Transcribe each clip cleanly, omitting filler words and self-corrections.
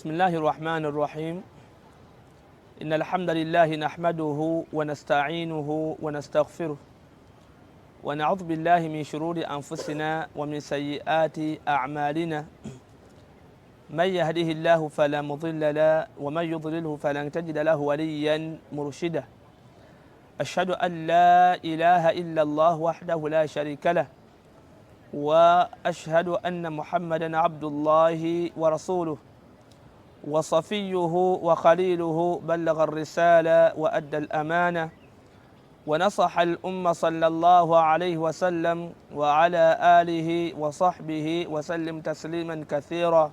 بسم الله الرحمن الرحيم إن الحمد لله نحمده ونستعينه ونستغفره ونعوذ بالله من شرور أنفسنا ومن سيئات أعمالنا من يهده الله فلا مضل له ومن يضلله فلن تجد له وليا مرشدا أشهد أن لا إله إلا الله وحده لا شريك له وأشهد أن محمدا عبد الله ورسوله وصفيه وخليله بلغ الرسالة وأدى الأمانة ونصح الأمة صلى الله عليه وسلم وعلى آله وصحبه وسلم تسليما كثيرا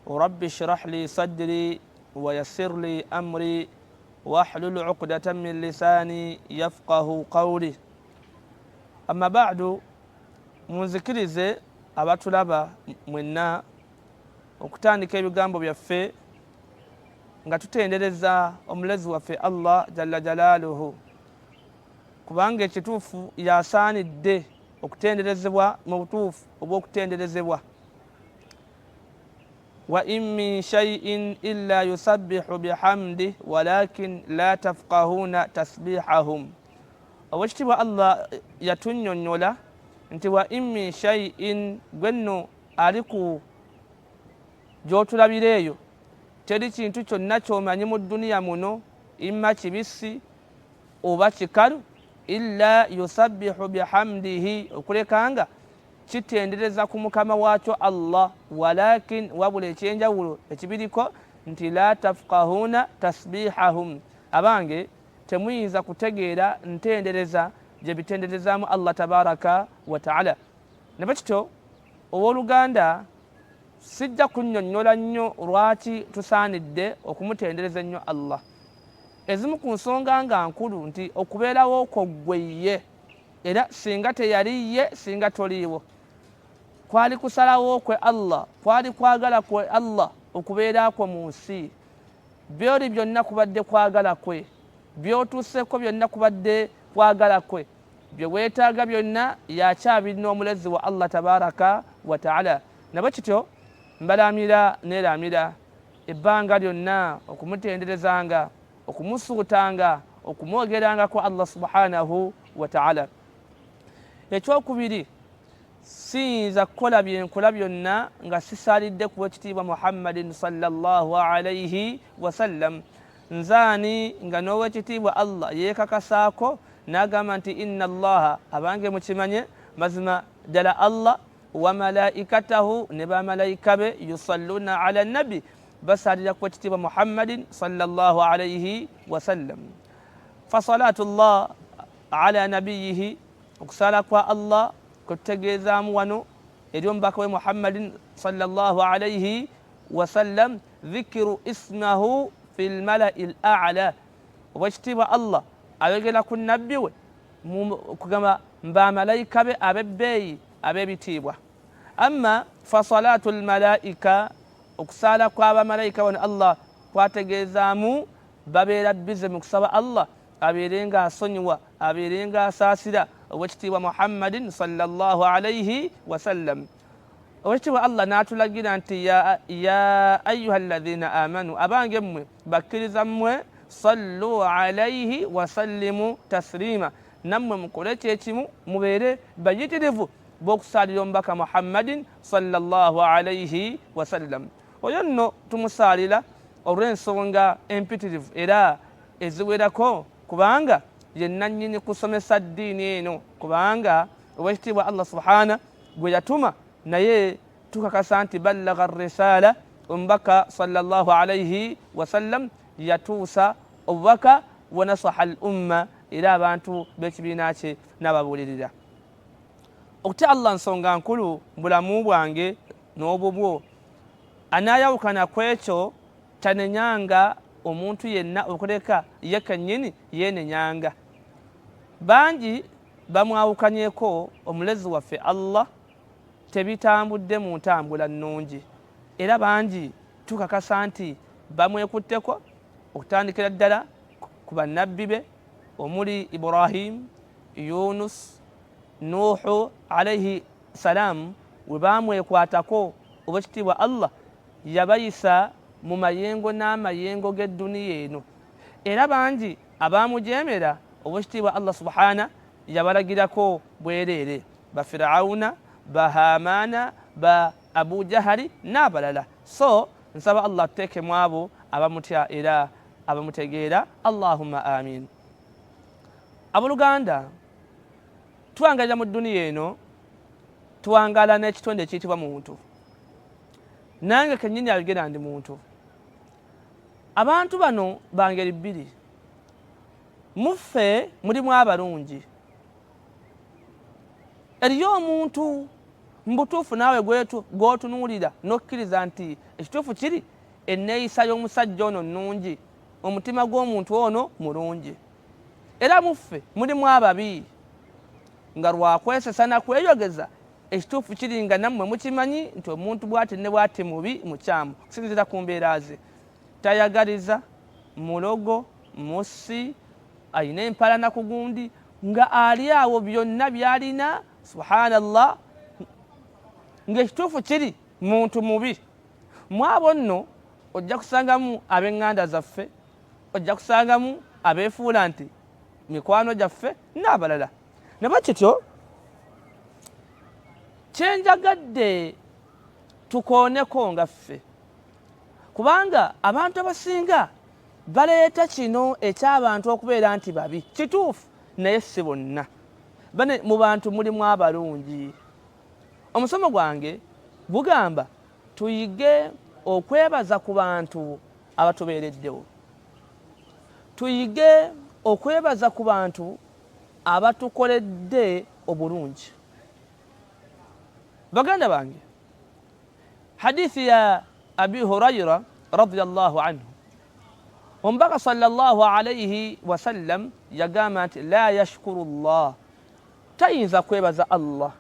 رب اشرح لي صدري ويسر لي أمري واحلل عقدة من لساني يفقه قولي أما بعد munzikirize abatulaba mwenna okutandika ebigambo byaffe nga tutendereza omulezi waffe Allah jalla jalaaluhu kubanga ekituufu yasaanidde okutenderezebwa mu butuufu obw'okutenderezebwa wa in min shay'in illa yusabbihu bihamdih walakin la tafqahuna tasbihahum owekitiibwa Allah yatunnyonnyola nti wa in min shay'in gwe nno ali ku gy'otulabira eyo teri kintu kyonna ky'omanyi mu dduniya muno imma kibisi oba kikalu illa yusabbihu bihamdihi okuleka nga kitendereza ku mukama waakyo Allah walakin wabula ekyenjawulo ekibiriko nti la tafqahuna tasbihahum abange temuyinza kutegeera ntendereza gye bitenderezaamu Allah tabaraka wa taala. Ne bwe kityo, ow'oluganda, sijja kunnyonnyola nnyo lwaki tusaanidde okumutendereza ennyo Allah. Ezimu ku nsonga nga nkulu nti okubeerawo kwo ggwe ye, era singa teyali ye singa toliiwo. Kwali kusalawo kwe Allah, kwali kwagala kwe Allah okubeera kwo mu nsi. By'oli byonna kubadde kwagala kwe. By'otuuseeko byonna kubadde kwagala kwe. Bye weetaaga byonna y'akyabirina Omulezi wo Allah tabaraka wa taala. Na bwe kityo mbalaamira neeraamira ebbanga lyonna okumutenderezanga, okumusuutanga, okumwogerangako Allah subhanahu wa taala. Ekyokubiri, Siyinza kukola bye nkola byonna nga sisaalidde ku w'ekitiibwa Muhammadin sallallaahu alaihi wasallam. Nze ani nga n'ow'ekitiibwa Allah yeekakasaako n'agamba nti inna Allaha, abange mukimanye mazima ddala Allah wa malaikatahu ne bamalayika be yusalluna ala nabbi basaalira ku w'ekitiibwa Muhammadin sallallaahu alaihi wasallam. Fasalatu llah ala nabiyihi Okusaala kwa Allah kwe tutegeezaamu wano eri omubaka we Muhammadin sallallahu alaihi wasallam dhikiru ismahu fi lmalai l ala, owekitiibwa Allah ayogera ku nabbi we kugamba mbamalayika be ab'ebbeeyi ab'ebitiibwa. Amma fasalatu lmalaika, okusaala kwa bamalayika wano Allah kwategeezaamu babeera bize mu kusaba Allah abeere nga asonyiwa abeere nga asaasira owekitiibwa Muhammadin sallallahu alaihi wasallam. Owekitiibwa Allah n'atulagira nti ya, ya ayuha alladhina amanu, abange mmwe bakkiriza mmwe, sallu alaihi wasallimu tasliima, nammwe mukole kyekimu mubeere bayitirivu b'okusaalira omubaka Muhammadin sallallahu alaihi wasallam. Oyo nno tumusaalira olw'ensonga empitirivu era eziwerako kubanga ye nnannyini kusomesa ddiini eno kubanga owekitiibwa Allah subhana gwe yatuma naye tukakasa nti ballaga risaala omubaka sallallahu alaihi wasallam yatuusa obubaka wanasaha al umma era abantu b'ekibiina kye n'ababuulirira okutya Allah nsonga nkulu bulamu bwange n'obubwo anaayawukana ku ekyo Tanenyanga omuntu yenna okuleka ye kennyini yeenenyanga. Bangi bamwawukanyeko Omulezi waffe Allah tebitambudde mu ntambula nnungi era bangi tukakasa nti bamwekutteko okutandikira ddala ku Bannabbi be omuli Ibrahim, Yunus, Nuuhu alaihi salaamu we baamwekwatako owekitiibwa Allah yabayisa mu mayengo n'amayengo g'edduniya eno. Era bangi abaamujeemera Owekitiibwa Allah subhana yabalagirako bwereere, ba Fir'auna, ba Haamaana, ba Abu Jahali n'abalala. So nsaba Allah atuteeke mu abo abamutya era abamutegeera. Allahumma amin. Abooluganda, tuwangalira mu dduniya eno, tuwangaala n'ekitonde ekiyitibwa muntu. Nange kennyini ayogera ndi muntu. Abantu bano ba ngeri bbiri. Mu ffe mulimu abalungi. Eriyo omuntu mu butuufu naawe gw'otunuulira n'okkiriza nti ekituufu kiri enneeyisa y'omusajja ono nnungi, omutima gw'omuntu ono mulungi. Era mu ffe mulimu ababi nga lwa kwesesa na kweyogeza, ekituufu kiri nga nammwe mukimanyi nti omuntu bw'ati ne bw'ati mubi, mukyamu okusinziira ku mbeera ze. Tayagaliza, mulogo, mussi, alina empalana ku gundi, nga ali awo byonna by'alina, subhanallah, ng'ekituufu kiri muntu mubi. Mu abo nno ojja kusangamu ab'eŋŋanda zaffe, ojja kusangamu abeefuula nti mikwano gyaffe n'abalala. Ne bwe kityo kye njagadde tukooneko nga ffe, kubanga abantu abasinga baleeta kino eky'abantu okubeera nti babi. Kituufu, naye si bonna. Bane mu bantu mulimu abalungi. Omusomo gwange gugamba tuyige okwebaza ku bantu abatubeereddewo, tuyige okwebaza ku bantu abatukoledde obulungi. Baganda bange, hadithi ya Abi Huraira radiyallahu anhu, omubaka sallallahu alaihi wasallam yagamba nti la yashkuru llah, tayinza kwebaza Allah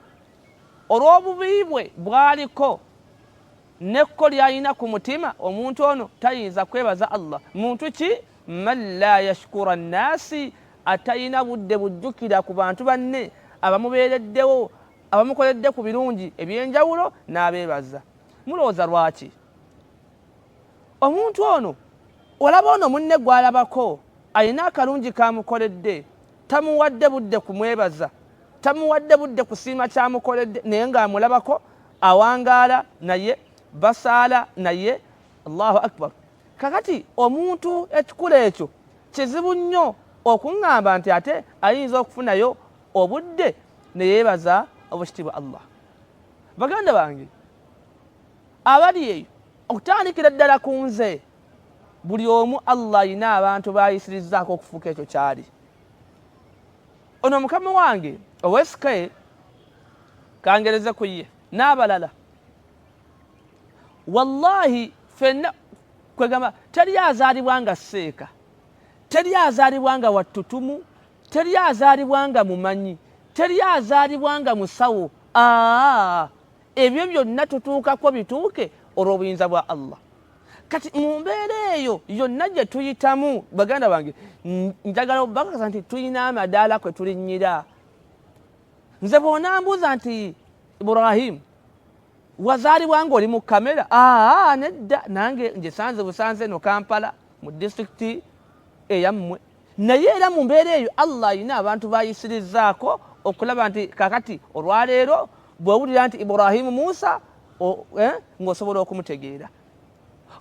olw'obubi bwe bwaliko n'ekko ly'alina ku mutima. Omuntu ono tayinza kwebaza Allah. Muntu ki? Man la yashkura nnaasi, atalina budde bujjukira ku bantu banne abamubeereddewo, abamukoledde ku birungi eby'enjawulo n'abeebaza. Mulowooza lwaki omuntu ono olaba ono munne gw'alabako alina akalungi k'amukoledde, tamuwadde budde kumwebaza, tamuwadde budde kusiima ky'amukoledde, naye ng'amulabako awangaala naye, basaala naye? Allahu akbar. Kakati omuntu ekikula ekyo kizibu nnyo okuŋŋamba nti ate ayinza okufunayo obudde ne yeebaza Owekitiibwa Allah. Baganda bange abali eyo, okutandikira ddala ku nze, buli omu Allah alina abantu b'ayisirizzaako okufuuka ekyo ky'ali. Ono mukama wange ow'SK kangereze ku ye n'abalala, wallahi fenna kwegamba teri azaalibwa nga seeka, teri azaalibwa nga wattutumu, teri azaalibwa nga mumanyi, teri azaalibwa nga musawo. Aa, ebyo byonna tutuukako bituuke olw'obuyinza bwa Allah. Kati mu mbeera eyo yonna gye tuyitamu, baganda bange, njagala obakakasa nti tulina amadaala kwe tulinnyira. Nze bw'onambuuza nti Ibrahim wazaalibwa ng'oli mu kamera, aa nedda, nange ngisanze busanze eno Kampala mu disitulikiti eyammwe. Naye era mu mbeera eyo Allah alina abantu bayisirizzaako okulaba nti kakati olwaleero bw'owulira nti Ibrahimu Musa ng'osobola okumutegeera.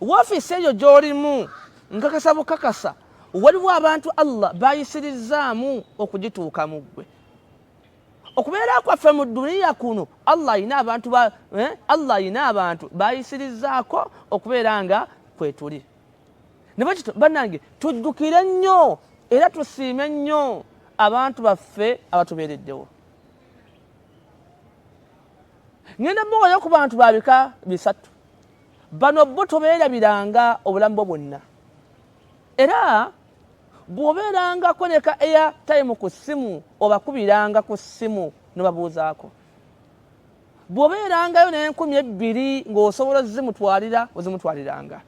Woofiisi eyo gy'olimu nkakasa bukakasa waliwo abantu Allah bayisirizzaamu okugituukamu ggwe. Okubeera kwaffe mu duniya kuno Allah alina abantu ba, Allah alina abantu bayisirizzaako okubeera nga kwetuli. Ne bwe kityo bannange, tujjukire nnyo era tusiime nnyo abantu baffe abatubeereddewo. Ngenda muwoyo ku bantu ba bika bisatu. Bano bo tobeerabiranga obulamu bwo bwonna. Era bw'obeerangako ne ka airtime ku ssimu, obakubiranga ku ssimu n'obabuuzaako. Bw'obeerangayo n'enkumi ebbiri ng'osobola ozimutwalira, ozimutwaliranga.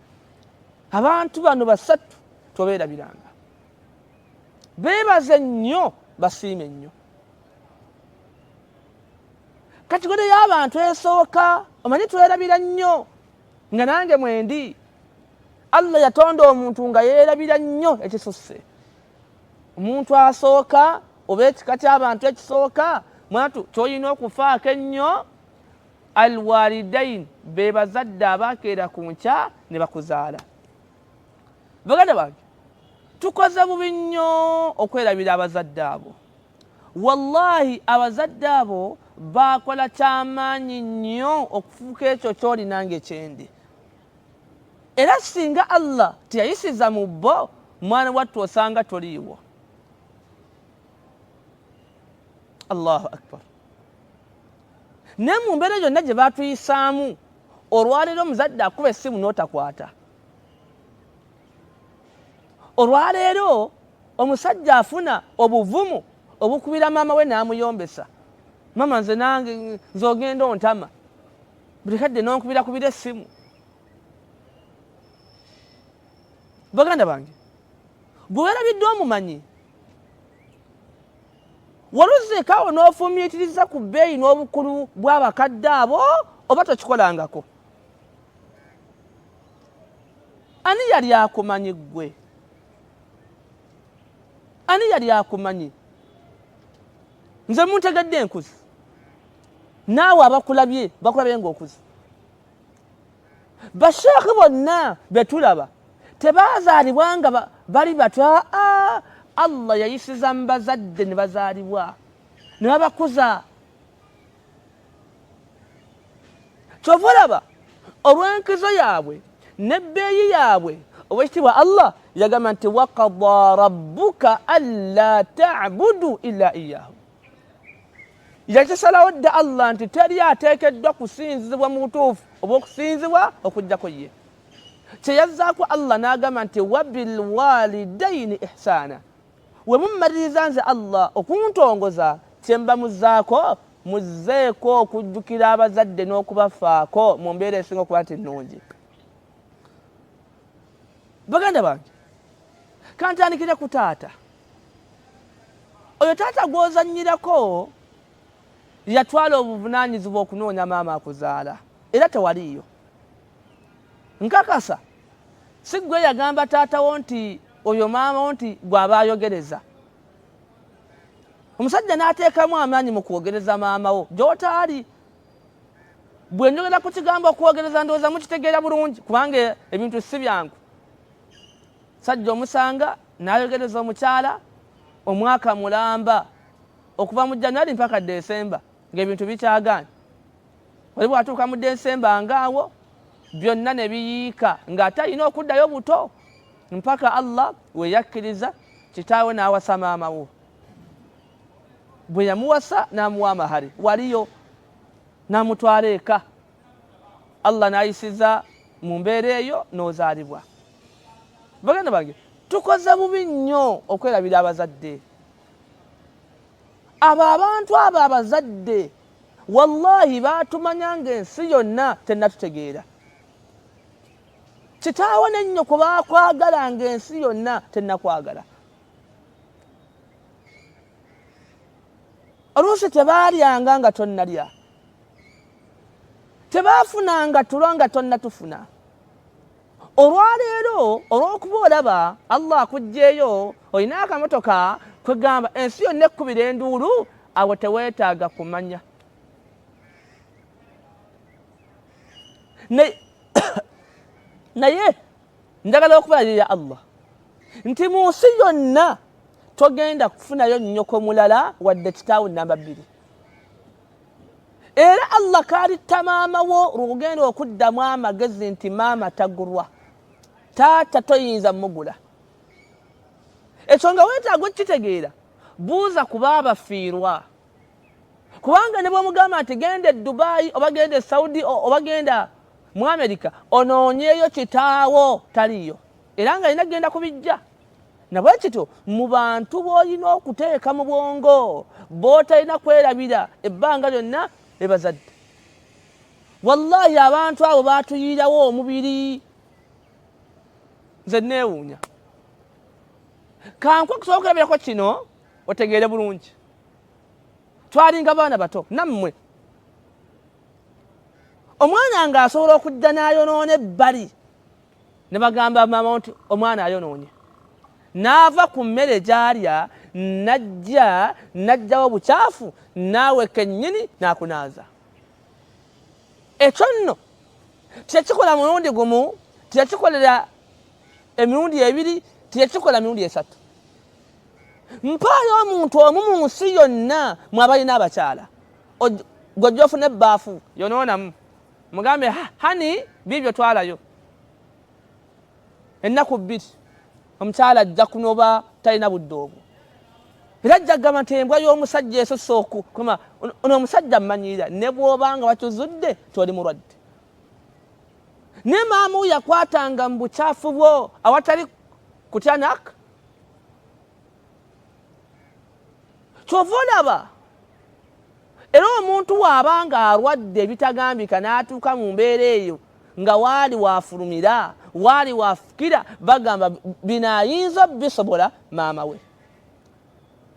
Abantu bano basatu tobeerabiranga. Beebaze nnyo, basiime nnyo. Kategore y'abantu esooka, omanyi twerabira nnyo, nga nange mwendi. Allah yatonda omuntu nga yeerabira nnyo ekisusse. Omuntu asooka oba ekika ky'abantu ekisooka mwatu kyolina okufaako ennyo alwalidain, be bazadde abakeera ku nkya ne bakuzaala. Baganda bange, tukoze bubi nnyo okwerabira abazadde abo. Wallahi abazadde abo baakola kyamaanyi nnyo okufuuka ekyo kyoli nange kyendi. Era singa Allah teyayisiza mu bo, mwana wattu osanga toliiwo. Allahu akbar. Naye mu mbeera yonna gye batuyisaamu, olwaleero omuzadde akuba essimu n'otakwata. Olwaleero omusajja afuna obuvumu obukubira maama we n'amuyombesa, maama nze nange nze ogenda ontama buli kadde nonkubira kubira essimu. Baganda bange, gwe werabidde omumanyi, waluzeekawo n'ofumiitiriza ku bbeeyi n'obukulu bw'abakadde abo oba tokikolangako? Ani yali akumanyi ggwe? Ani yali akumanyi? Nze muntegedde enkuzi, naawe abakulabye bakulabye ng'okuze. Basheekh bonna betulaba tebazaalibwa nga bali batyo. Aa, Allah yayisiza mu bazadde ne bazaalibwa ne babakuza. Kyova olaba olw'enkizo yaabwe n'ebbeeyi yaabwe, owekitiibwa Allah yagamba nti waqada rabbuka alla tabudu illa iyahu. Yakisalawo dda Allah nti teri ateekeddwa kusinzibwa mu butuufu oba okusinzibwa okuggyako ye. Kyeyazzaako Allah n'agamba nti wabilwalidaini ihsaana, we mummaliriza nze Allah okuntongoza kye mba muzzaako, muzzeeko okujjukira abazadde n'okubafaako mu mbeera esinga okuba nti nnungi. Baganda bange, kantandikire ku taata. Oyo taata gw'ozannyirako yatwala obuvunaanyizibwa okunoonya maama akuzaala, era tewaliiyo. Nkakasa si ggwe yagamba taata wo nti oyo maama wo nti gw'aba ayogereza. Omusajja n'ateekamu amaanyi mu kwogereza maama wo gy'otaali. Bwe njogera ku kigambo okwogereza ndowooza mukitegeera bulungi, kubanga ebintu si byangu. Sajja omusanga n'ayogereza omukyala omwaka mulamba okuva mu January mpaka Desemba ng'ebintu bikyagaanye. Wali bw'atuuka mu Desemba ng'awo byonna ne biyiika ng'ate alina okuddayo buto mpaka Allah we yakkiriza kitaawe n'awasa maama wo. Bwe yamuwasa n'amuwa amahare waliyo n'amutwala eka, Allah n'ayisiza mu mbeera eyo n'ozaalibwa. Baganda bange, tukoze bubi nnyo okwerabira abazadde. Abo abantu abo abazadde wallahi baatumanya ng'ensi yonna tennatutegeera. Kitaawo ne nnyoko baakwagala ng'ensi yonna tennakwagala. Oluusi tebaalyanga nga tonnalya, tebaafunanga tulo nga tonnatufuna. Olwaleero olw'okuba olaba Allah akuggyeeyo olina akamotoka, kwegamba ensi yonna ekkubira enduulu, awo teweetaaga kumanya. Naye njagala okubalirira Allah nti mu nsi yonna togenda kufunayo nnyoko mulala wadde kitaawo namba 2. Era Allah kalitta maama wo lwogenda okuddamu amagezi nti maama tagulwa, taata toyinza mugula. Ekyo nga weetaaga okukitegeera, buuza ku baabafiirwa. Kubanga ne bw'omugamba nti genda e Dubai oba genda e Saudi oba genda mu Amerika onoonyeeyo kitaawo, taliiyo, era nga alina kugenda kubijja. Na bwe kityo mu bantu b'olina okuteeka mu bwongo b'otalina kwerabira ebbanga lyonna be bazadde. Wallahi abantu abo baatuyiirawo omubiri. Nze neewuunya. Kanku okusobola okulabirako kino otegeere bulungi. Twalinga baana bato nammwe. Omwana ng'asobola okujja n'ayonoona ebbali. Ne bagamba maama nti omwana ayonoonye, n'ava ku mmere gy'alya n'ajja n'aggyawo obukyafu naawe kennyini n'akunaaza. Ekyo nno teyakikola mulundi gumu, teyakikolera emirundi ebiri, teyakikola mirundi esatu. Mpaayo omuntu omu mu nsi yonna mwe abalina abakyala, gw'ojja ofuna ebbaafu yonoonamu, mugambe hani biibyo twalayo ennaku bbiri, omukyala ajja kunoba talina budde obwo, era ajja kugamba nti embwa y'omusajja esoose okukoma ono omusajja mmanyiira, ne bw'oba nga bakizudde toli mulwadde. Naye maama wo yakwatanga mu bukyafu bwo awatali kutya nak kyova olaba era omuntu waaba nga alwadde ebitagambika n'atuuka mu mbeera eyo nga waali wafulumira waali wafukira, bagamba bino ayinza bisobola maama we.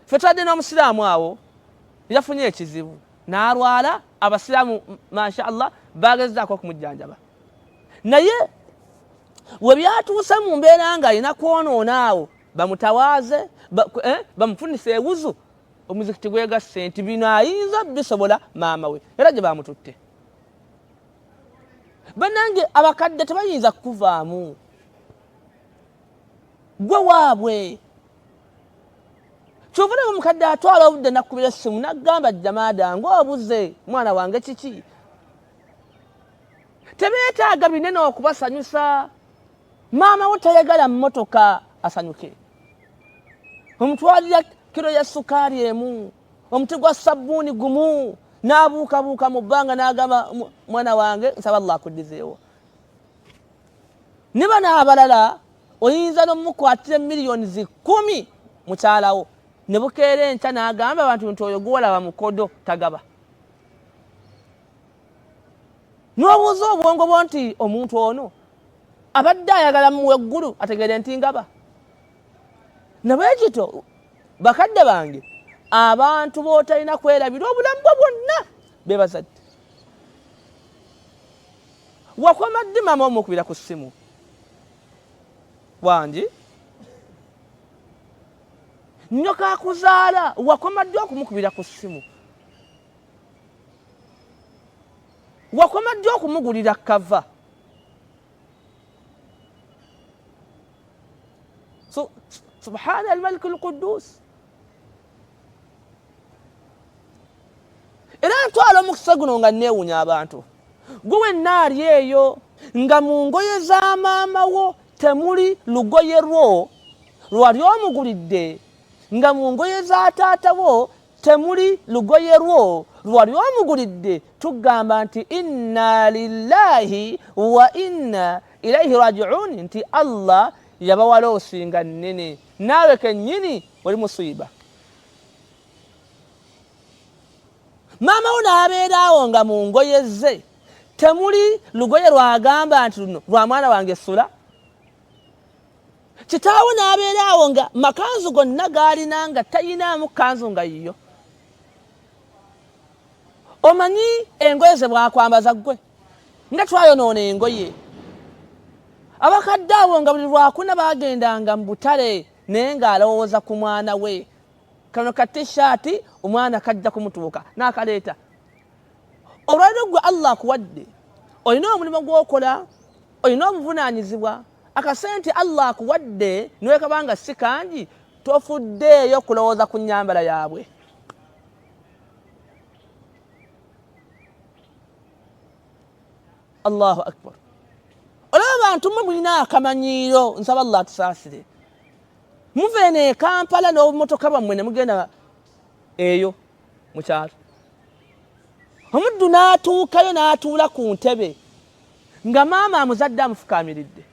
Ffe twadde n'omusiraamu awo yafunye ekizibu n'alwala, abasiraamu masha Allah bagezaako okumujjanjaba, naye we byatuuse mu mbeera nga alina kwonoona awo bamutawaaze bamufunise ewuzu, omuzikiti gwegasse nti bino ayinza bisobola maama we, era gye bamututte. Bannange abakadde tebayinza kukuvaamu, gwe waabwe. Kyova olaba omukadde atwala obudde nakkubira essimu n'agamba jamaada ng'obuze mwana wange kiki. Tebeetaaga binene okubasanyusa. Maama wo tayagala mmotoka asanyuke, omutwalira kiro ya sukaali emu, omuti gwa sabbuuni gumu, n'abuukabuuka mu bbanga n'agamba mwana wange nsaba Allah akuddizeewo. Ne bano abalala oyinza n'omukwatira miliyoni zikumi mukyalawo, ne bukeera enkya n'agamba abantu nti oyo gwolaba mukodo tagaba. N'obuuza obwongo bwo nti omuntu ono abadde ayagala muwe eggulu ategeere nti ngaba. Nabwekityo bakadde bange, abantu b'otalina kwerabira obulamu bwo bwonna be bazadde. Wakoma ddi maama omukubira ku ssimu? Wangi nnyoko akuzaala wakoma ddi okumukubira ku ssimu? Wakoma ddi okumugulira kava? Subhana almaliki alquddus. Era ntwala omukisa guno nga neewunya abantu, gwe wenna ali eyo nga mu ngoye za maama wo temuli lugoye lwo lwali omugulidde, nga mu ngoye za taata wo temuli lugoye lwo lwali omugulidde, tugamba nti inna lillahi wa inna ilaihi rajiun, nti Allah yabawala osinga nnene, naawe kennyini oli musiiba. Maama wo n'abeera awo nga mu ngoye ze temuli lugoye lwagamba nti luno lwa mwana wange sula. Kitaawo n'abeera awo nga makanzu gonna g'alina nga tayinaamu kanzu nga yiyo. Omanyi engoye ze bwakwambaza ggwe nga twayonoona engoye. Abakadde abo nga buli lwakuna bagendanga mu butale naye ng'alowooza ku mwana we, kano ka t-shirt omwana kajja kumutuuka n'akaleeta. Olwaliro ggwe Allah akuwadde, olina omulimu gw'okola, olina obuvunaanyizibwa, akasente Allah akuwadde niwekaba nga si kangi, tofuddeeyo kulowooza ku nnyambala yaabwe. Allahu akbar. Olaba bantu mmwe mulina akamanyiiro, nsaba Allah atusaasire. Muva eno e Kampala n'obumotoka bwammwe ne mugenda eyo mu kyalo, omuddu n'atuukayo n'atuula ku ntebe nga maama amuzadde amufukaamiridde,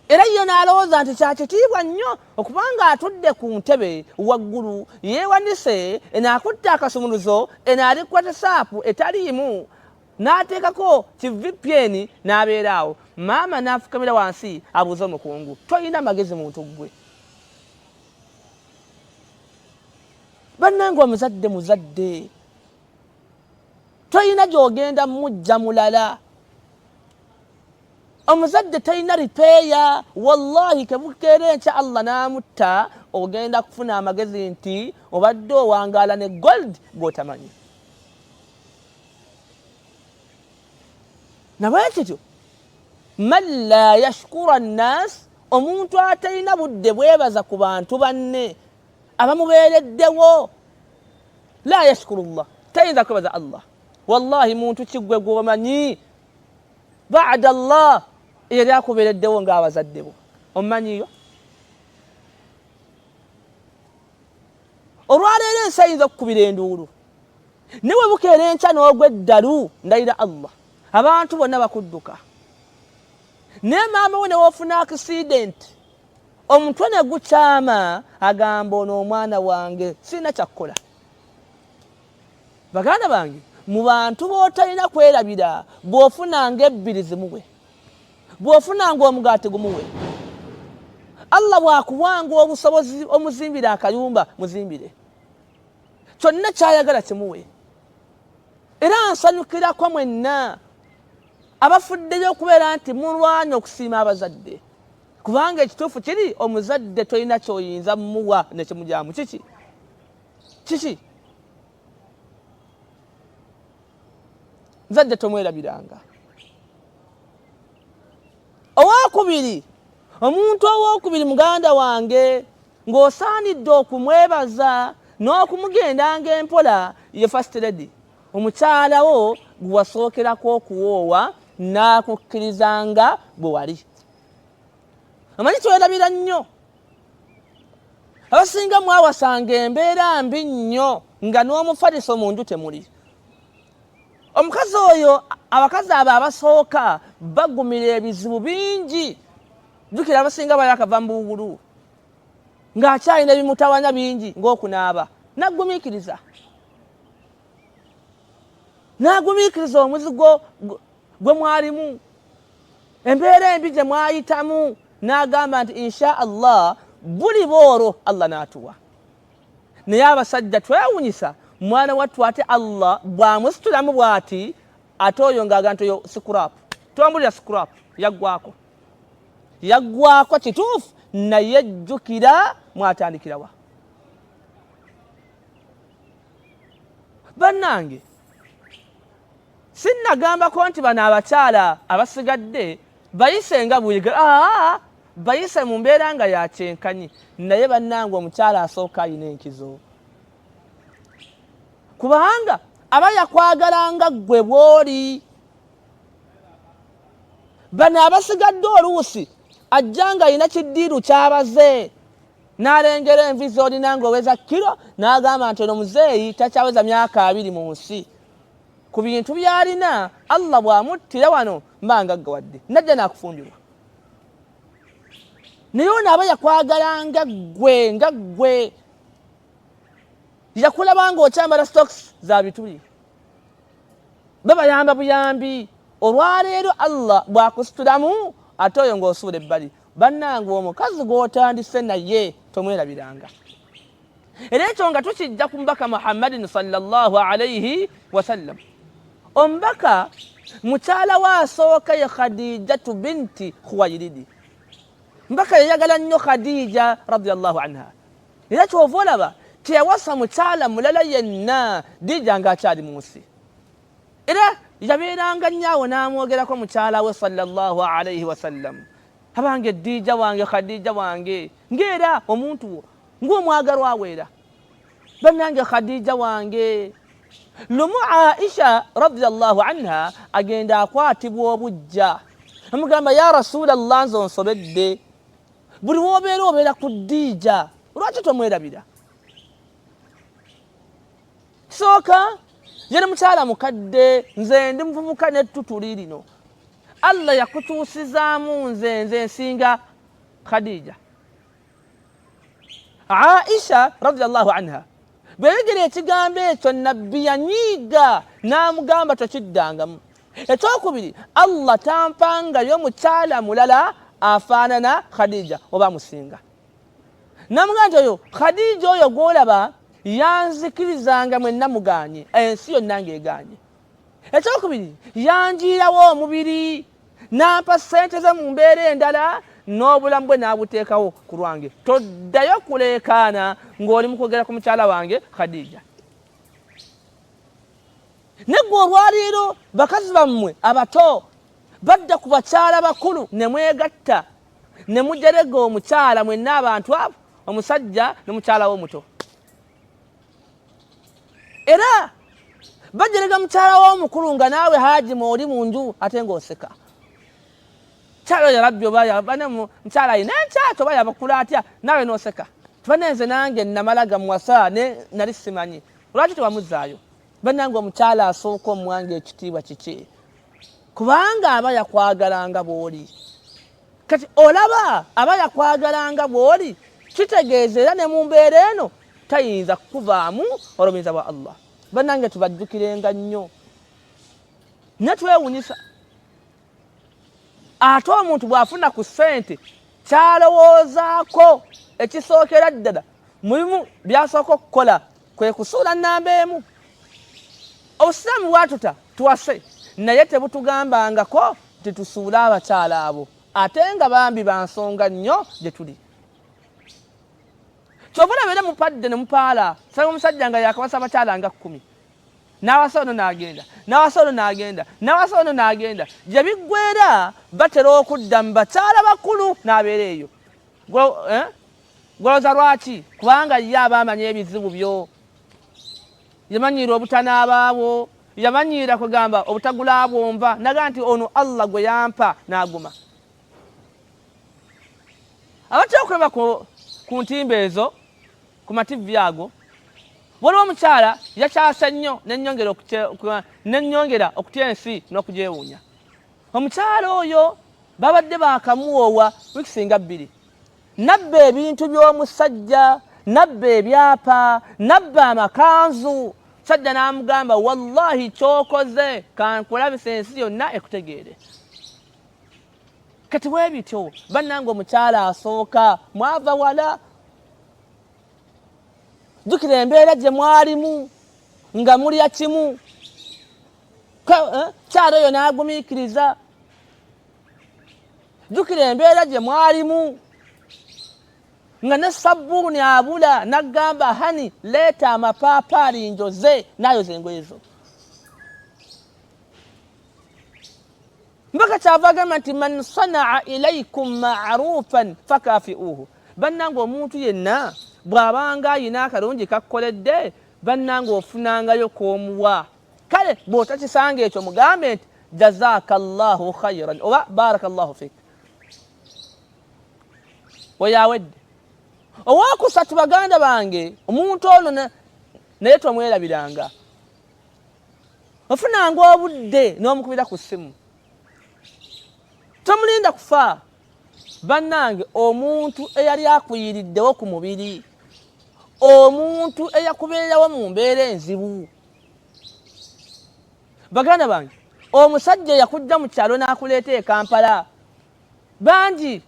era ye n'alowooza nti kya kitiibwa nnyo okubanga atudde ku ntebe waggulu yeewanise, eno akutte akasumuluzo, eno ali ku WhatsApp etaliimu, n'ateekako ki VPN n'abeera awo. Maama n'afukamira wansi abuuze omukungu, tolina magezi muntu ggwe. Bannange omuzadde muzadde, tolina gy'ogenda mujja mulala. Omuzadde talina ripeeya. Wallahi kebukeera enkya Allah n'amutta, ogenda kufuna amagezi nti obadde owangaala ne gold gw'otamanyi. Nabwekityo man la yashkura nnas, omuntu atalina budde bwebaza ku bantu banne abamubeereddewo, la yashkuru llah, tayinza kwebaza Allah. Wallahi muntu kiggwe gwomanyi bada llah eyali akubeereddewo ng'abazadde bo, omumanyiyo? Olwaleero ensi ayinza okukubira enduulu, naye we bukeera enkya n'ogwa eddalu, ndayira Allah, abantu bonna bakudduka. Naye maama we newoofuna accident omutwe ne gukyama, agamba ono omwana wange sirina kyakkola. Baganda bange, mu bantu b'otalina kwerabira, bw'ofunanga ebbiri zimuwe, bw'ofunanga omugaati gumuwe, Allah bw'akuwanga obusobozi omuzimbire akayumba muzimbire, kyonna kyayagala kimuwe. Era nsanyukirako mwenna abafuddeyo okubeera nti mulwanya okusiima abazadde, kubanga ekituufu kiri omuzadde tolina kyoyinza muwa nekimugyamu. Kiki kiki? Muzadde tomwerabiranga. Owokubiri, omuntu owokubiri muganda wange ng'osaanidde okumwebaza n'okumugendanga empola ye first lady, omukyala wo gwe wasookerako okuwoowa n'akukkirizanga bwe wali. Omanyi twerabira nnyo, abasinga mwawasanga embeera mbi nnyo nga n'omufaliso mu nju temuli. Omukazi oyo, abakazi abo abasooka bagumira ebizibu bingi. Jjukira abasinga bali akava mu buwugulu ng'akyalina ebimutawanya bingi ng'okunaaba, n'aggumiikiriza, n'agumiikiriza omuzigo gwe mwalimu, embeera embi gye mwayitamu, n'agamba nti insha Allah buliba olwo Allah n'atuwa. Naye abasajja twewunyisa, mwana wattu ate Allah bw'amusitulamu bw'ati, ate oyo ng'aga nti oyo sikurapu, tombulira sikurapu, yaggwako, yaggwako kituufu. Naye jjukira mwatandikirawa bannange. Sinnagambako nti bano abakyala abasigadde bayise nga buyiga, bayise mu mbeera nga yakyenkanyi, naye bannange omukyala asooka ayina enkizo, kubanga aba yakwagalanga ggwe bw'oli. Bano abasigadde oluusi ajja nga alina kiddiiru kyabaze, n'alengera envi z'olina ng'oweza kiro, n'agamba nti ono muzeeyi takyaweza myaka 20 mu nsi, ku bintu by'alina Allah bw'amuttira wano mba ngaggawadde, najja n'akufumbirwa. Naye ono aba yakwagalanga ggwe nga ggwe, yakulaba ng'okyambala stocks za bituli, babayamba buyambi. Olwaleero Allah bw'akusitulamu ate oyo ng'osuula ebbali. Bannange, omukazi gw'otandise naye tomwerabiranga. Era ekyo nga tukijja ku mubaka Muhammadin sallallahu alaihi wasallam. Omubaka mukyala we asooka ye Khadijatu binti Khuwairidi. Mbaka yayagala nnyo Khadija radiallahu anha, era kyova olaba teyawasa mukyala mulala yenna Dija ng'akyali mu nsi. Era yabeeranga nnyo awo n'amwogerako mukyala we sallallahu alaihi wasallam, abange Dija wange, Khadija wange, ng'era omuntu wo ng'omwagalwa aweera, bannange Khadija wange. Lumu Aisha radiallahu anha agenda akwatibwa obujja, amugamba ya Rasulallah, nze onsobedde, buli wobeera obeera ku Dija, lwaki tomwerabira? Kisooka yali mukyala mukadde, nze ndi muvubuka n'ettutuli lino, Allah yakukyusizaamu nze, nze nsinga Khadija. Aisha radiallahu anha bwe yayogera ekigambo ekyo, nabbi yanyiiga n'amugamba tokiddangamu. Ekyokubiri, Allah tampangayo mukyala mulala afaanana Khadija oba amusinga. Namugamba nti oyo Khadija oyo gw'olaba yanzikirizanga mwenna muganye, ensi yonna ng'egaanye. Ekyokubiri, yanjiirawo omubiri. N'ampa ssente ze mu mbeera endala n'obulamu bwe n'abuteekawo ku lwange. Toddayo kuleekaana ng'oli mu kwogera ku mukyala wange Khadija. Naye ggwe olwaleero bakazi bammwe abato badda ku bakyala bakulu ne mwegatta ne mujerega omukyala mwenna abantu abo, omusajja ne mukyala we omuto. Era bajerega mukyala we omukulu nga naawe Haji mwoli mu nju ate ng'oseka. Mukyala oyo yarabbi oba bane mukyala ayina enkyakyo oba yabakula atya naawe n'oseka. Tubane nze nange namala gamuwasa ne nali simanyi. Lwaki tewamuzzaayo? Bannange omukyala asooka omuwanga ekitiibwa kiki? Kubanga aba yakwagalanga bw'oli. Kati olaba aba yakwagalanga bw'oli, kitegeeza era ne mu mbeera eno tayinza kukuvaamu olw'obuyinza bwa Allah. Bannange tubajjukirenga nnyo. Naye twewunyisa ate omuntu bw'afuna ku ssente kyalowoozaako ekisookera ddala mubimu byasooka okukola kwe kusuula nnamba emu. Obusiraamu bwatuta tuwase naye tebutugambangako nti tusuule abakyala abo ate nga bambi ba nsonga nnyo gye tuli. Kyova olaba era mupadde ne mupaala sanga omusajja nga yakawasa abakyala nga 10 n'awasa ono n'agenda n'awasa ono n'agenda n'awasa ono n'agenda gye biggweera batera okudda mu bakyala bakulu n'abeera eyo. Gwolowooza lwaki? Kubanga ye aba amanyi ebizibu byo, yamanyiira obutanaaba bwo, yamanyiira kugamba obutagula bwonva, naga nti ono Allah gwe yampa n'aguma. Abatera okulaba ku ntimbe ezo ku mativi ago, waliwo omukyala yakyase nnyo nennyongera okutya ensi n'okugyewuunya. Omukyala oyo babadde baakamuwoowa wiiki nga 2, nabba ebintu by'omusajja, nabba ebyapa, nabba amakanzu. Musajja n'amugamba wallahi ky'okoze kankulabisa ensi yonna ekutegeere. Kati bwe bityo bannange, omukyala asooka mwava wala, jjukira embeera gye mwalimu nga mulya kimu, kyalo oyo n'agumiikiriza. Jjukira embeera gye mwalimu nga ne sabbuuni abula, n'agamba hani leeta amapaapaali njoze, n'ayoza engoye zo. Mpaka kyava agamba nti man sanaa ilaikum ma'rufan fakafiuhu. Bannange omuntu yenna bw'abanga ayina akalungi kakkoledde, bannange ofunangayo k'omuwa. Kale bw'otakisanga ekyo mugambe nti jazakallahu khairan oba barakallahu fik. Oyo awedde. Owokusatu baganda bange, omuntu ono naye tomwerabiranga. Ofunanga obudde n'omukubira ku ssimu, tomulinda kufa. Bannange omuntu eyali akuyiriddewo ku mubiri, omuntu eyakubeererawo mu mbeera enzibu, baganda bange, omusajja eyakujja mu kyalo n'akuleeta e Kampala, bangi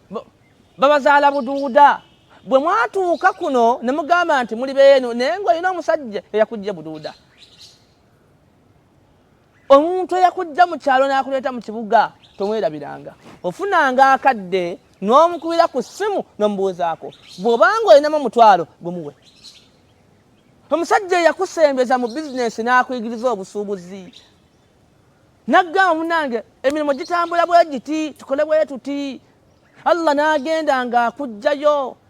babazaala buduuda. Bwe mwatuuka kuno ne mugamba nti muli beeno, naye ng'olina omusajja eyakujja buduuda. Omuntu eyakujja mu kyalo n'akuleeta mu kibuga tomwerabiranga. Ofunanga akadde n'omukubira ku ssimu n'omubuuzaako. Bw'obanga olinamu omutwalo gumuwe. Omusajja eyakusembeza mu bizinensi n'akuyigiriza obusuubuzi, n'agamba munnange emirimu gitambula bwe giti, tukole bwe tuti, Allah n'agenda ng'akuggyayo.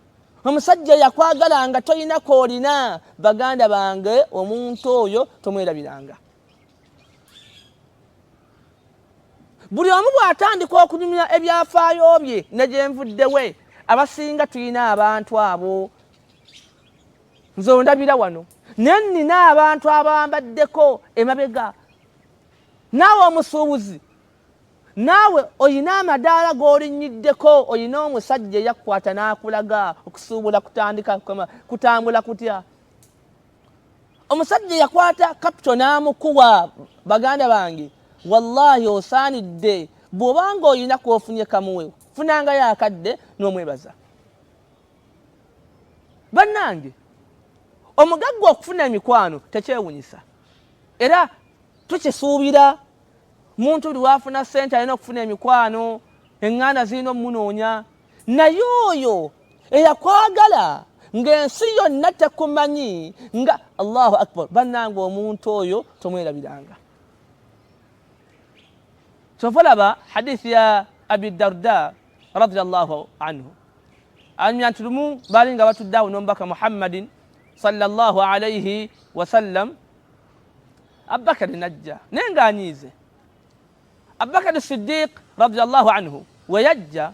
Omusajja eyakwagala nga tolina k'olina, baganda bange, omuntu oyo tomwerabiranga. Buli omu bw'atandika okunyumya ebyafaayo bye ne gye nvuddewe, abasinga tulina abantu abo. Nze ondabira wano, naye nnina abantu abambaddeko emabega. Naawe omusuubuzi, naawe olina amadaala g'olinnyiddeko, olina omusajja eyakukwata n'akulaga okusuubula kutandika kutambula kutya. Omusajja yakwata kapito n'amukuwa, baganda bange, wallahi osaanidde bw'obanga olina k'ofunye kamuwe, funangayo akadde n'omwebaza. Bannange, omugagga okufuna emikwano tekyewunyisa, era tukisuubira. Muntu buli wafuna sente alina okufuna emikwano, eŋŋanda zirina omunoonya, naye oyo eyakwagala ng'ensi yonna tekumanyi nga Allahu akbar. Bannange, omuntu oyo tomwerabiranga. Kyova olaba hadithi ya Abi Darda radiallahu anhu anyumya nti lumu baali nga batudde awo n'omubaka Muhammadin sallallahu alaihi wasallam, Abubakari najja naye ng'anyiize. Abubakari Siddiq radiallahu anhu we yajja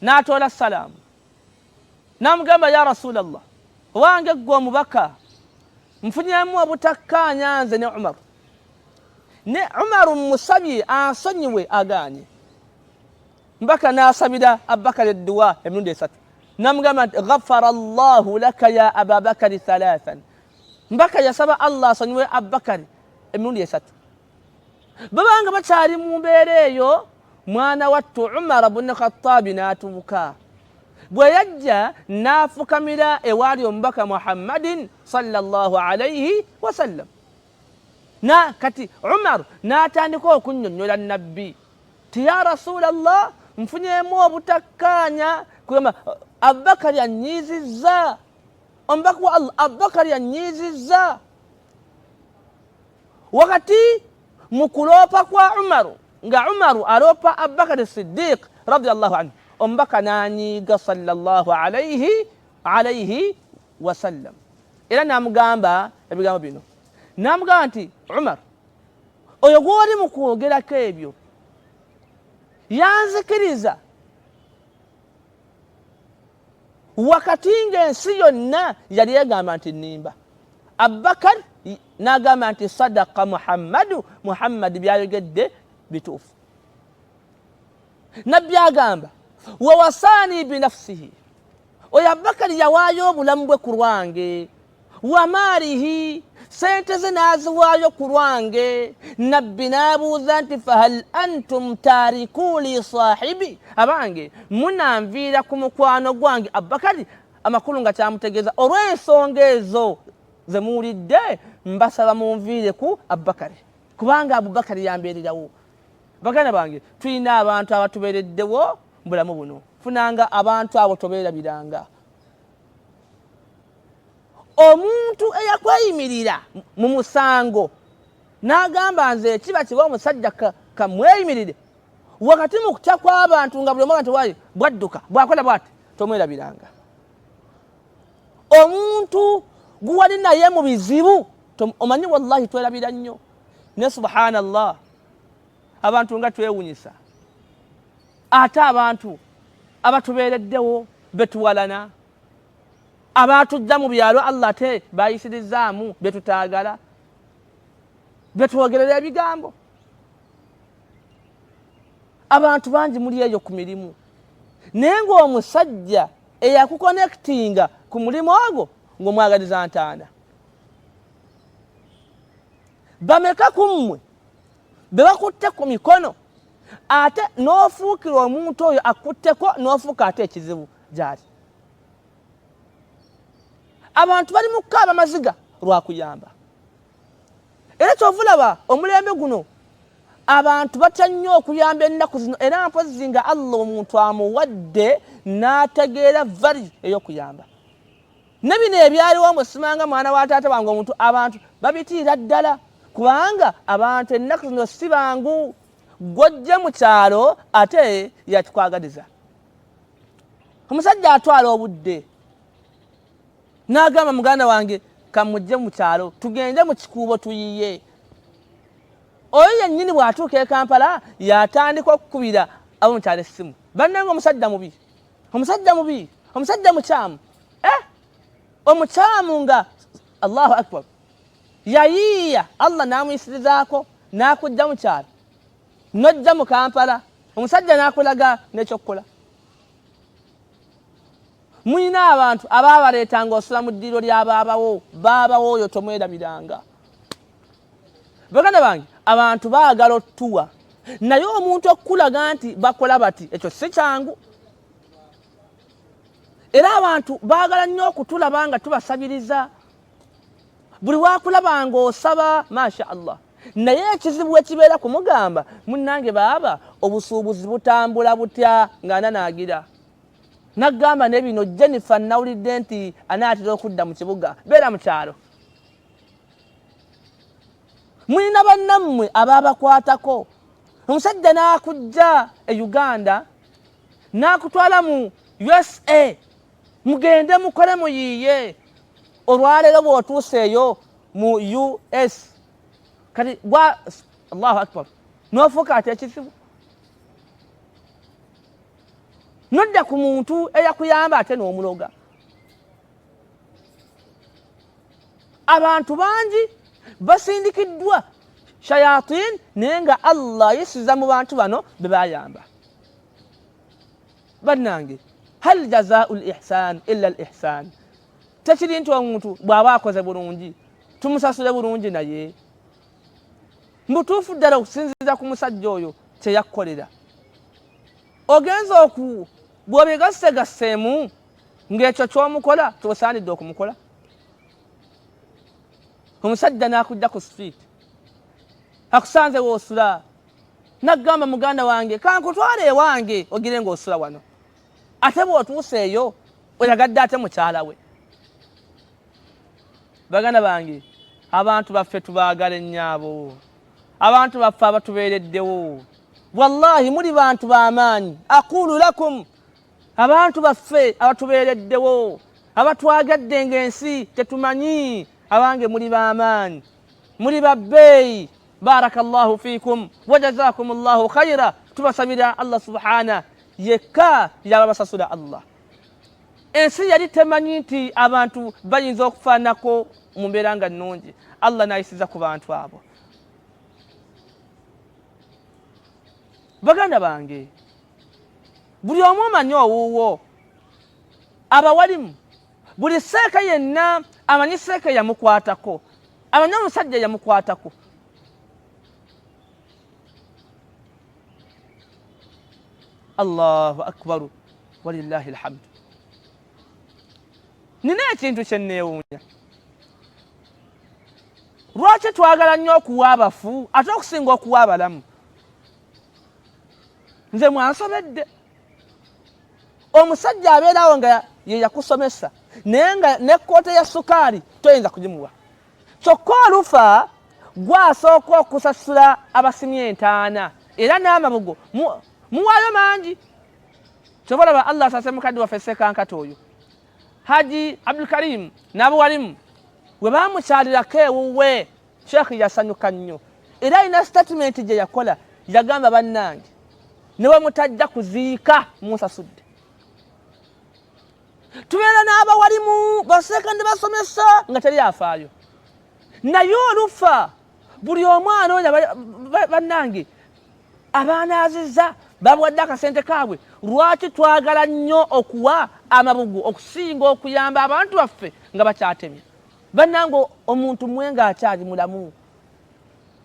n'atoola salaamu n'amugamba, ya Rasulallah, wange ggwe omubaka, nfunyemu obutakkaanya nze ne Umaru, ne Umaru mmusabye ansonyiwe agaanye. Mbaka n'asabira Abubakari edduwa emirundi esatu, n'amugamba nti ghafara llahu laka ya Ababakari thalathan. Mbaka yasaba Allah asonyiwe Abubakari emirundi esatu. Babanga bakyali mu mbeera eyo, mwana wattu Umara buni Khattabi n'atuuka. Bwe yajja n'afukamira ewaali omubaka Muhammadin sallallahu alaihi wasallam. Na kati Umar n'atandika okunnyonnyola nabbi ti ya Rasulallah, nfunyemu obutakkaanya, kugamba Abubakari annyiizizza. Omubaka wa Allah, Abubakari annyiizizza. Wakati mu kuloopa kwa Umaru, nga Umaru aloopa Abubakari Siddiq radiallahu anhu, omubaka n'anyiiga sallallahu alaihi wasallam, era n'amugamba ebigambo bino, n'amugamba nti Umar, oyo gw'oli mu kwogerako ebyo yanzikiriza wakati ng'ensi yonna yali egamba nti nnimba. Abubakar n'agamba nti sadaka Muhammadu, Muhammadi byayogedde bituufu. Nabbi agamba wawasaani binafsihi, oyo Abubakari yawaayo obulamu bwe ku lwange, wamaalihi, sente ze n'aziwaayo ku lwange. Nabbi n'abuuza nti fahal antum taariku li sahibi, abange munanviira ku mukwano gwange Abubakari? Amakulu nga kyamutegeeza olw'ensonga ezo ze muwulidde, mbasaba munviire ku Abubakari, kubanga Abubakari yambeererawo. Baganda bange, tulina abantu abatubeereddewo mu bulamu buno, funanga abantu abo, tobeerabiranga. Omuntu eyakweyimirira mu musango n'agamba nze ekiba kiba omusajja kamweyimirire wakati mu kutya kw'abantu nga buli omu nti waayi bwadduka bwakola bwati, tomwerabiranga. Omuntu guwali naye mu bizibu, omanyi wallahi twerabira nnyo, ne subhanallah, abantu nga twewunyisa. Ate abantu abatubeereddewo betuwalana, abatujja mu byalo, Allah ate bayisirizaamu byetutaagala, betwogerera ebigambo. Abantu bangi muli eyo ku mirimu, naye ng'omusajja eyakukonekitinga ku mulimu ogwo ng'omwagaliza ntaana. Bameka ku mmwe be bakutte ku mikono, ate n'ofuukira omuntu oyo akutteko n'ofuuka ate ekizibu gy'ali? Abantu bali mu kukaaba maziga lwakuyamba. Era kyova olaba omulembe guno abantu batya nnyo okuyamba ennaku zino, era mpozzi nga Allah omuntu amuwadde n'ategeera vali ey'okuyamba. Ne bino ebyaliwo musimanga mwana wa taata wange omuntu, abantu babitiira ddala, kubanga abantu ennaku zino si bangu. Gwojje mu kyalo ate yakikwagaliza. Omusajja atwala obudde n'agamba muganda wange kamujje mu kyalo tugende mu kikuubo tuyiye. Oyo yennyini bw'atuuka e Kampala yatandika okukubira ab'omukyalo essimu, bannange omusajja mubi, omusajja mubi, omusajja mukyamu. Omukyamu nga Allahu akbar, yayiiya Allah n'amuyisirizaako n'akujja mu kyalo n'ojja mu Kampala, omusajja n'akulaga n'ekyokukola. Mulina abantu abaabaleetanga osula mu ddiiro lya baabawo, baabawo oyo tomwerabiranga. Baganda bange, abantu baagala otuwa, naye omuntu okukulaga nti bakola bati, ekyo si kyangu. Era abantu baagala nnyo okutulaba nga tubasabiriza. Buli wakulaba ng'osaba, masha Allah. Naye ekizibu ekibeera kumugamba, munnange baaba obusuubuzi butambula butya nga nanaagira nagamba ne bino Jennifer nawulidde nti anaatera okudda mu kibuga, beera mu kyalo. Mulina bannammwe ababakwatako. Omusajja n'akujja e Uganda n'akutwala mu USA, mugende mukole muyiiye. Olwaleero bw'otuuse eyo mu US kati gwa Allahu akbar, n'ofuuka ate ekizibu, nodda ku muntu eyakuyamba ate n'omuloga. Abantu bangi basindikiddwa shayatin, naye nga Allah ayisiza mu bantu bano be bayamba. Bannange, hal jazau lihsan illa lihsan? Tekiri nti omuntu bw'aba akoze bulungi tumusasule bulungi, naye mbutuufu ddala okusinziira ku musajja oyo kyeyakkolera, ogenza oku bw'obigassegasseemu ng'ekyo ky'omukola kyosaanidde okumukola. Omusajja n'akujja ku street, akusanze woosula, n'agamba muganda wange kankutwale ewange ogire ng'osula wano, ate bw'otuuse eyo oyagadde ate mukyala we. Baganda bange, abantu baffe tubaagala ennyo, abantu baffe abatubeereddewo, wallahi muli bantu b'amaanyi. Aquulu lakum, abantu baffe abatubeereddewo, abatwagadde ng'ensi tetumanyi, abange muli b'amaanyi, muli babbeeyi. Barakallahu fiikum wajazakum llahu khaira. Tubasabira Allah subhana yekka yaba basasula. Allah, ensi yali temanyi nti abantu bayinza okufaanako mu mbeera nga nnungi, Allah n'ayisiza ku bantu abo. Baganda bange, buli omu omanyi owuwo abawalimu, buli seeka yenna amanyi seeka yamukwatako, amanyi omusajja yamukwatako. Allahu akbaru walillahi alhamdu. Nina ekintu kyenneewuunya, lwaki twagala nnyo okuwa abafu ate okusinga okuwa abalamu? Nze mwansobedde. Omusajja abeerawo nga ye yakusomesa, naye nga nekkoota ya sukaali toyinza kugimuwa, kyokka olufa gwasooka okusasula abasimye entaana era n'amabugo muwaayo mangi. Kyova olaba Allah asase mukadde waffe Sekankata oyo Haji Abdulkarim n'abuwalimu, we bamukyalirako ewuwe Sheikh yasanyuka nnyo, era alina statement gye yakola, yagamba bannange ne bwe mutajja kuziika munsasudde. Tubeera n'abawalimu baseeka ne basomesa nga teri afaayo, naye olufa buli omwana oyo bannange abaanaaziza babuwadde akasente kaabwe. Lwaki twagala nnyo okuwa amabugu okusinga okuyamba abantu baffe nga bakyatemya? Bannange, omuntu mwe nga akyali mulamu,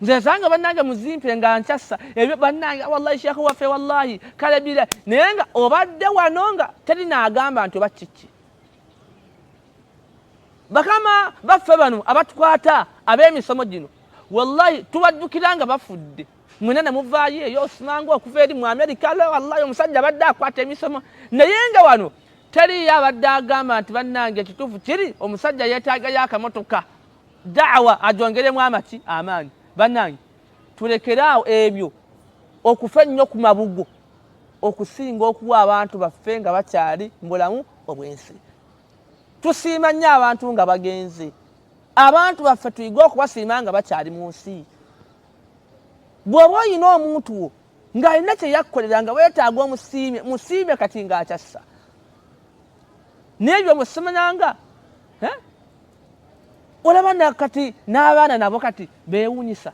nze nsanga bannange muzimpe nga nkyassa ebyo, bannange wallahi sheekhe waffe wallahi kale bira, naye nga obadde wano nga teri naagamba nti oba kiki. Bakama baffe bano abatukwata ab'emisomo gino, wallahi tubajjukira nga bafudde. Mwena ne muvaayo eyo osimanga okuva eri mu Amerika, wallahi omusajja abadde akwata emisomo, naye nga wano teriyo abadde agamba nti bannange ekituufu kiri omusajja yeetaagayo akamotoka daawa agyongeremu amaki amaanyi. Bannange, tulekeraawo ebyo okufa ennyo ku mabugo okusinga okuwa abantu baffe nga bakyali mu bulamu obw'ensi. Tusiima nnyo abantu nga bagenze. Abantu baffe tuyige okubasiima nga bakyali mu nsi. Bw'oba olina omuntu wo ng'alina kye yakkolera nga weetaaga omusiime, musiime kati ng'akyassa. N'ebyo musimanyanga olaba nakati n'abaana nabo kati beewunyisa.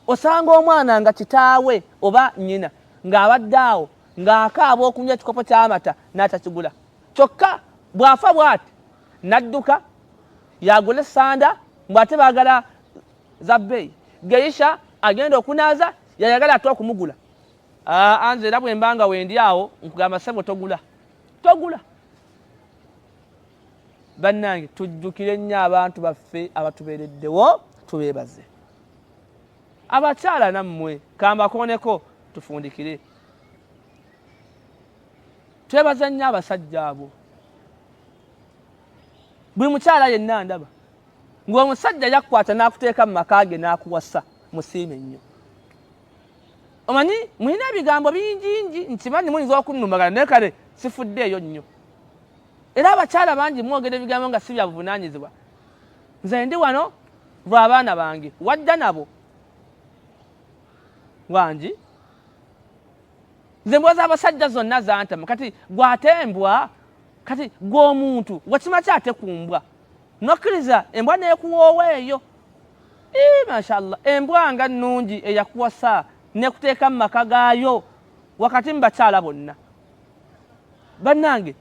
Osanga omwana nga kitaawe oba nnyina ng'abadde awo ng'akaaba okunywa ekikopo ky'amata n'atakigula, kyokka bw'afa bw'ati n'adduka yagula essanda mbu ate baagala za bbeeyi. Geisha agenda okunaaza yayagala ate okumugula. Nze era bwe mba nga wendi awo nkugamba ssebo togula, togula. Bannange, tujjukire nnyo abantu baffe abatubeereddewo, tubeebaze. Abakyala nammwe kambakooneko tufundikire. Twebaza nnyo abasajja abo. Buli mukyala yenna ndaba ng'omusajja yakkwata n'akuteeka mu maka ge n'akuwasa, musiime nnyo. Omanyi mulina ebigambo bingingi, nkimanyi muyinza okunnumagana, naye kale sifuddeeyo nnyo. Era abakyala bangi mwogera ebigambo nga si bya buvunaanyizibwa. Nze ndi wano lwa baana bange, wajja nabo wangi. Nze mbwa z'abasajja zonna zantama. Kati gwate embwa, kati gwe omuntu wakima ki ate ku mbwa nokkiriza embwa n'ekuwoowa eyo? Ii, mashallah, embwa nga nnungi eyakuwasa nekuteeka mu maka gaayo wakati mu bakyala bonna. Bannange,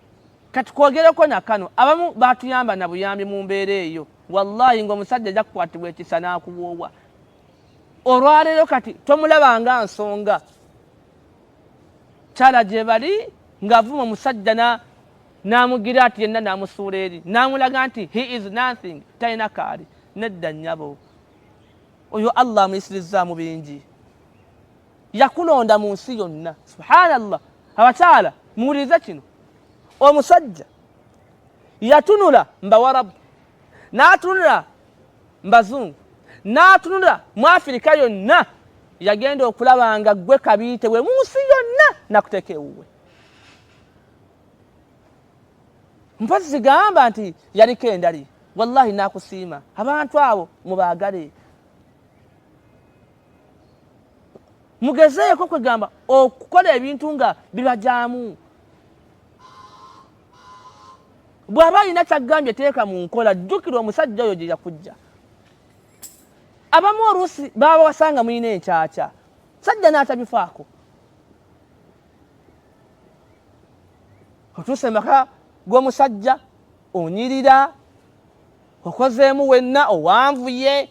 kati kwogereko nakano, abamu batuyamba na buyambi mu mbeera eyo. Wallahi ng'omusajja ajja kukwatibwa ekisa n'akuwoowa. Olwaleero kati tomulaba nga nsonga. Kyala gye bali ng'avuma omusajja n'amugira ati yenna n'amusuula eri n'amulaga nti he is nothing, talina kaali. Nedda nnyabo, oyo Allah amuyisirizzaamu bingi, yakulonda mu nsi yonna. Subhanallah. Abakyala muwulirize kino, omusajja yatunula mbawarabu, n'atunula mbazungu, n'atunula mu Afirika yonna, yagenda okulaba nga ggwe kabiite we mu nsi yonna nakuteeka ewuwe. Mpozi zigamba nti yaliko endali, wallahi nakusiima. Abantu abo mubaagale, mugezeeko kwegamba okukola ebintu nga bibajaamu. Bw'aba alina kyagambye teeka mu nkola, jjukira omusajja oyo gye yakujja. Abamu oluusi baba wasanga mulina enkyakya, sajja n'atabifaako. Otuuse maka g'omusajja onyirira, okozeemu wenna owanvuye,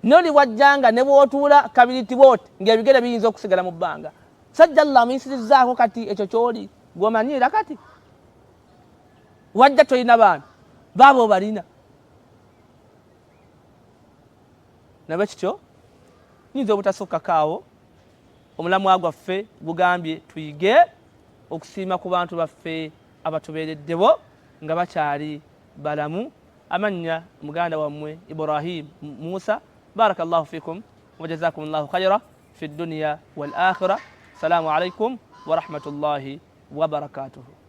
noli wajjanga ne bw'otuula kabiriti bwoti ng'ebigere biyinza okusigala mu bbanga. Sajja Allah amuyisirizzaako kati ekyo ky'oli gw'omanyiira kati wajja tolina baana baaba obalina. Nabwe kityo nyinza obutasukkako awo. Omulamwa gwaffe gugambye tuyige okusiima ku bantu baffe abatubeereddewo nga bakyali balamu. Amannya muganda wammwe Ibrahim Musa. Barakallahu fikum wa jazakumullahu khaira fi dunya wal akhira. Salamu alaikum wa rahmatullahi wa barakatuhu.